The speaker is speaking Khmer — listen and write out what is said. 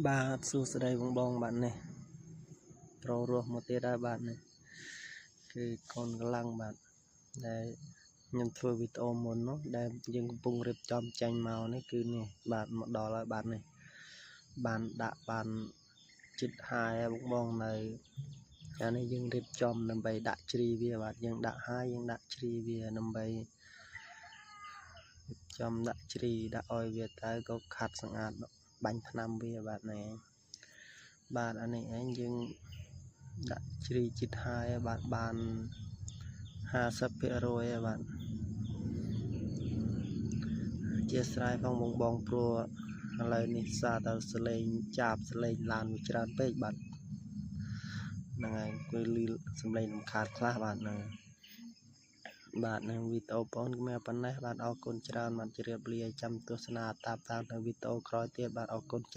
បាទសួស្តីបងបងបាទនេះប្រូរស់មកទៀតហើយបាទនេះគឺកូនកលាំងបាទដែលខ្ញុំធ្វើវីដេអូមុននោះដែលយើងកំពុងរៀបចំចេញមកនេះគឺនេះបាទមកដល់ហើយបាទនេះបានដាក់បានចិត្តហើយបងបងនៅអានេះយើងរៀបចំដើម្បីដាក់ជ្រីវាបាទយើងដាក់ហើយយើងដាក់ជ្រីវាដើម្បីរៀបចំដាក់ជ្រីដាក់ឲ្យវាទៅក៏ខាត់ស្អាតបាញ់ថ្នាំវាបាទណែបាទអានេះឯងយើងដាក់ជ្រីចិត្តហើយបាទបាន 50% ហើយបាទជាស្រ័យផងបងបងព្រោះឥឡូវនេះសារតែសលេងចាប់សលេងឡានវាច្រើនពេកបាទហ្នឹងហើយគឺលឺសំឡេងរំខានខ្លះបាទហ្នឹងបាទនឹងវីដេអូបងគឺមានប៉ុណ្ណេះបាទអរគុណច្រើនបាទជម្រាបលាចាំទស្សនាតាមនៅវីដេអូក្រោយទៀតបាទអរគុណ។